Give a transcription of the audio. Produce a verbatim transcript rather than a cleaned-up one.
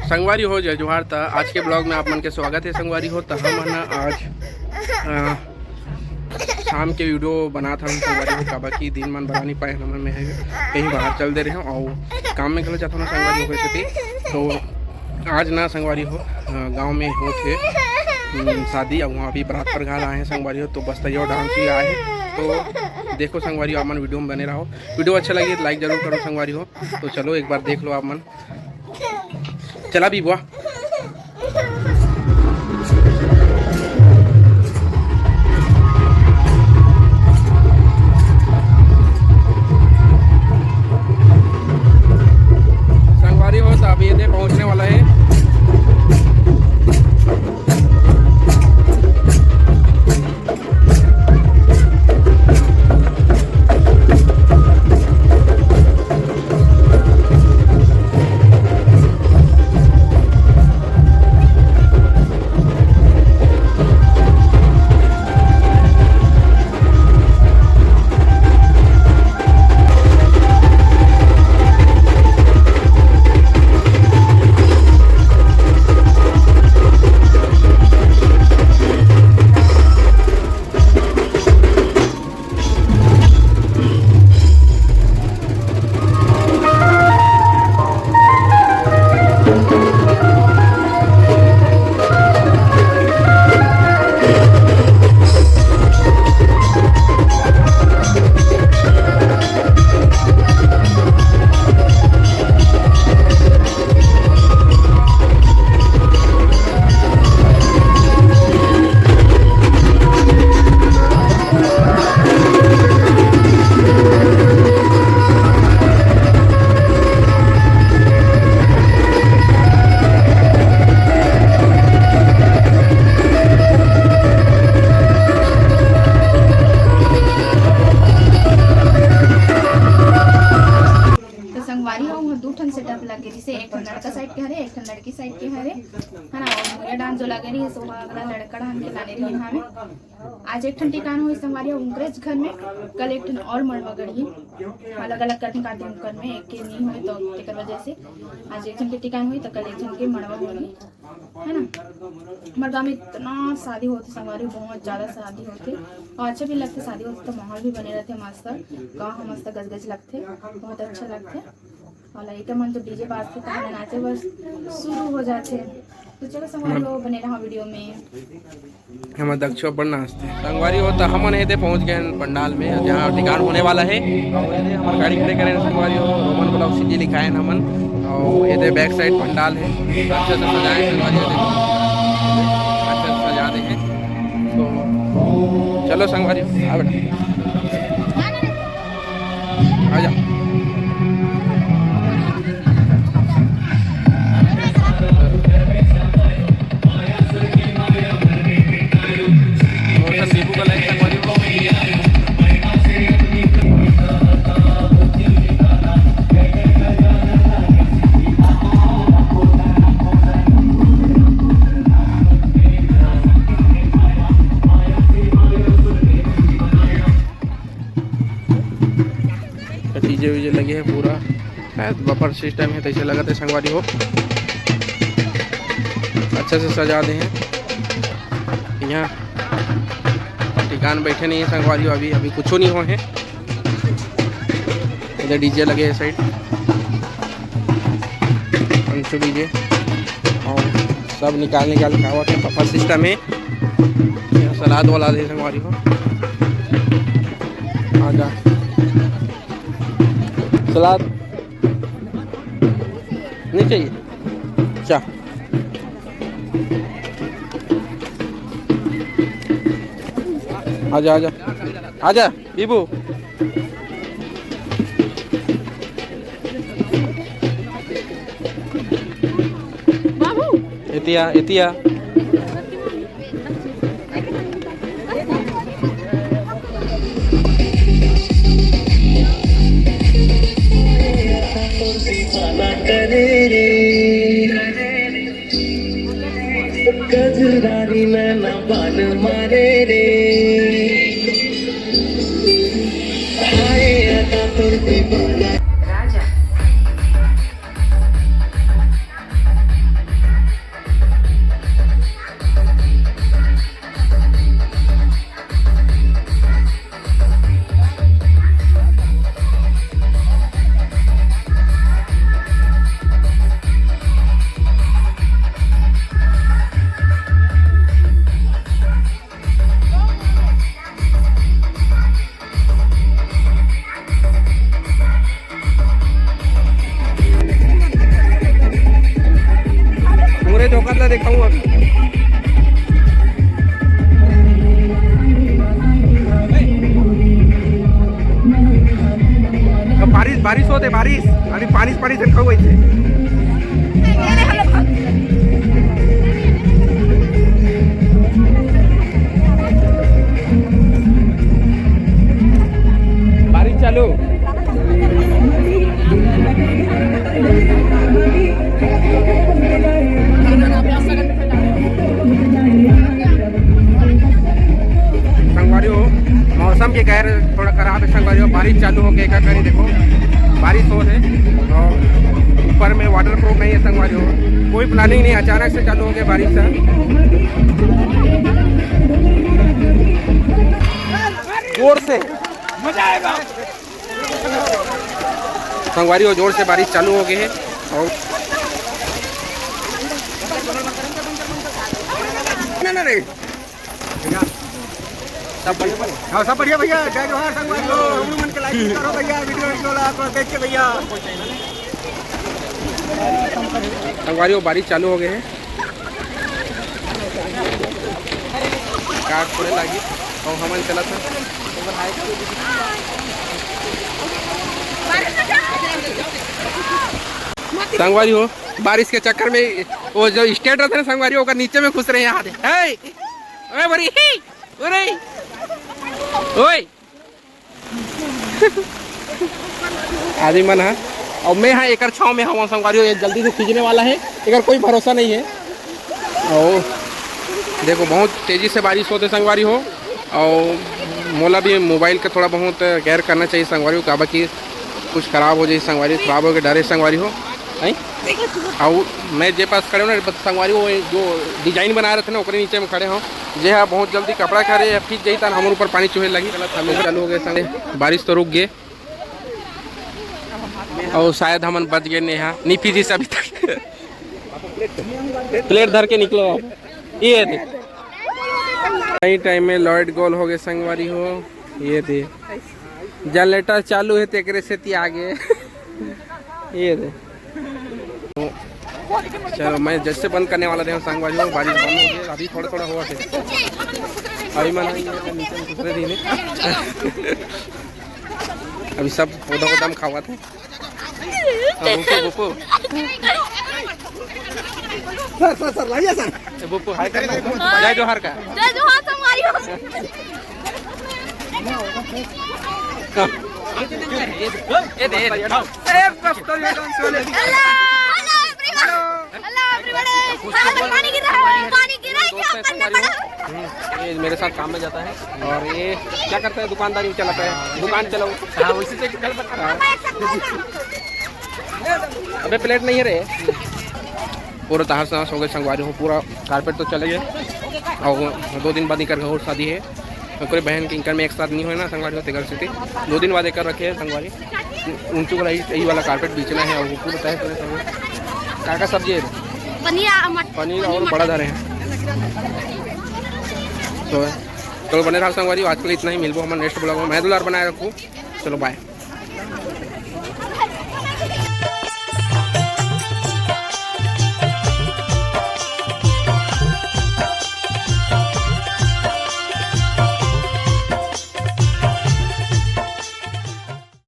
संगवारी हो, जय जोहार। त आज के ब्लॉग में आप मन के स्वागत है संगवारी हो। त हमन आज, अ, शाम के वीडियो बनात हन संगवारी हो, काबर कि दिन मन बना नहीं पाए हमन, मैं कहीं बाहर चल दे रहे हूँ और काम में घलो जाता हूँ ना संगवारी हो, कहीं तो आज ना संगवारी हो, अ, गाँव में होत हे, हम्म, शादी, और वहाँ अभी बरात पर घाल आए हैं संगवारी हो, तो बस तैयार डांस भी आए हैं। तो देखो संगवारी हो, आप मन वीडियो में बने रहो, वीडियो अच्छा लगे तो लाइक जरूर करो संगवारी हो। तो चलो एक बार देख लो आप मन, चला भी बुआ। संगवारी हो, तो अभी ये पहुंचने वाला है। तो संगवारी हो, वहाँ दू ठन सेटअप लगे, जैसे एक ठन लड़का साइड के हरे, एक ठन लड़की साइड के हरे, है ना। और मोरिया डांस जो लगे रही है, सो वहाँ अगला लड़का डांस के लाने रही है हमें। आज एक ठन टिकान होई संगवारी हो उनकरेच घर में, कल एक ठन और मड़वा गढ़ी, अलग-अलग करके काटे उनकर में, एक के नहीं होई तो तेकर वजह से आज एक झन के टिकान होई तो कल एक झन के मड़वा होई, है ना। हमर गाँव में इतना शादी होथे संगवारी, बहुत ज्यादा शादी होथे और अच्छा भी लगथे। शादी होथे तो माहौल भी बने रहथे मस्त, गाँव ह मस्त गजगज लगथे, बहुत अच्छा लगथे। और लइका मन तो डीजे बाजथे, तहां नाचे बर शुरू हो जाथे। तो चलो संगवारी हो, बने रहा वीडियो में। हमर दक्षो अब्बड़ नाचथे। संगवारी हो, त हमन एदे पहुंच गए हैं पंडाल में, जहां टिकान होने वाला है। और एदे हमर गाड़ी खड़े करे हैं संगवारी हो, रोमन ब्लॉग सीजी लिखाए हैं हमन। और एदे बैक साइड पंडाल है, अच्छा से सजाए हैं संगवारी हो, देखो, अच्छा से सजा दे हैं। तो चलो संगवारी हो, आ बेटा। आजा। मौसम दीपू का लाइट संगवारी हो। डीजे वीजे लगे हैं पूरा, शायद बफर सिस्टम है, तैसे लगत है संगवारी हो। अच्छा से सजा दे हैं। यहाँ टिकान बैठे नहीं है संगवारी हो, अभी, अभी कुछ नहीं हो है। इधर डीजे लगे है साइड, अंशु डीजे, और सब निकाल निकाल के आवत है। बफर सिस्टम है, यहाँ सलाद वाला दे संगवारी हो। आजा। सलाद नहीं चाहिए? अच्छा। आजा, आजा। आजा, इबू। बाबू। एतिया, एतिया। गजरारी नैना बान मारे रे, हाय अदा तोर दीवाना। राजा। चौकात ला देखाहूँ अभी। अब बारिश, बारिश होत हे, बारिश। अभी पानी, पानी झन खाऊ ऐसे। बारिश चालू। संगवारी हो, मौसम के कहर थोड़ा खराब है संगवारी हो। बारिश चालू हो गई, का करी देखो, बारिश हो रहे और ऊपर में वाटर प्रूफ नहीं है संगवारी हो। कोई प्लानिंग नहीं, अचानक से चालू हो गया बारिश से। जोर से। संगवारी हो, जोर से बारिश चालू हो गई है। और ना, ना, नहीं। सब बढ़िया, बढ़िया। हाँ, सब बढ़िया भैया। जय जोहार संगवारी हो, हमरो मन के लाइक करो भैया, वीडियो, वीडियो ला आप देख के भैया। संगवारी हो, बारिश चालू हो गई है। का करे लागी और हमन चलत हन। संगवारी हो, बारिश के चक्कर में वो जो स्टैंड रहता है ना संगवारी, ओकर नीचे में घुस रहे हैं। ए, ओए बड़ी, ओए, ओए। आदमी मन ह, अउ मैं ह एकर छाँव में हवं संगवारी हो। ये जल्दी से खींचने वाला है, एकर कोई भरोसा नहीं है। और देखो, बहुत तेजी से बारिश होते संगवारी हो, और मोला भी मोबाइल के थोड़ा बहुत केयर करना चाहिए संगवारी हो, काबर कि कुछ खराब हो जाए संगवारी, खराब होके डरे संगवारी हो, हैं? अउ मैं जे पास खड़े हूँ ना, बस संगवारी हो, जो डिजाइन बना रहे थे ना, ओकरे नीचे में खड़े हूँ, जे हा बहुत जल्दी कपड़ा करे या खींच जाई, तन हमर ऊपर पानी चुहे लगी। गलत हम चालू हो गए संगे, बारिश तो रुक गए। और शायद हमन बच गए नेहा, नी पीरिस अभी तक। प्लेट धर के निकलो आप। ये दे। सही टाइम में लाइट गोल हो गए संगवारी हो। ये दे। जनरेटर चालू है, तेकरे से ती आगे। ये दे। चलो, मैं जैसे बंद करने वाला रहे संगवारी हो, बारिश बंद हो गई, अभी थोड़ा थोड़ा हुआ थे। अभी मन नीचे में दूसरे दिन है। अभी सब पौधा वौधा में खावा थे। हाँ, बुपू, बुपू। सर, सर, सर, लाइए सर। ए, बुपू, हाय कर ना। जय जोहार का। जय जोहार संगवारी हो। ये दे, ये दे, उठाओ। ए, बस तो ये कौन सा ले? Hello, hello everyone। Hello everybody। पानी गिर रहा है, पानी गिर रहा है, क्या करना पड़ा? हम्म, ये मेरे साथ काम में जाता है और ये क्या करता है, दुकानदारी चलाता है, दुकान चलाओ। हाँ, उसी से गलत करता है। अबे प्लेट नहीं है रे। पूरा तहस नहस हो गए संगवारी हो, पूरा कारपेट तो चले गए। और दो दिन बाद इकर घर शादी है, ओकरे बहन के इनकर में एक साथ नहीं होए ना संगवारी हो, तेकर सेती दो दिन बाद एकर रखे हैं संगवारी। उनके वाला यही, यही वाला कारपेट बेचना है और वो पूरा तहस नहस हो गए। का का सब्जी है? पनीर आ, मट-, पनीर पनीर और मटर। बड़ा धरे हैं। तो चलो बने रहा संगवारी, आज के लिए इतना ही, मिलबो हमर नेक्स्ट ब्लॉग में। मैं दुलार बनाए रखू, चलो बाय।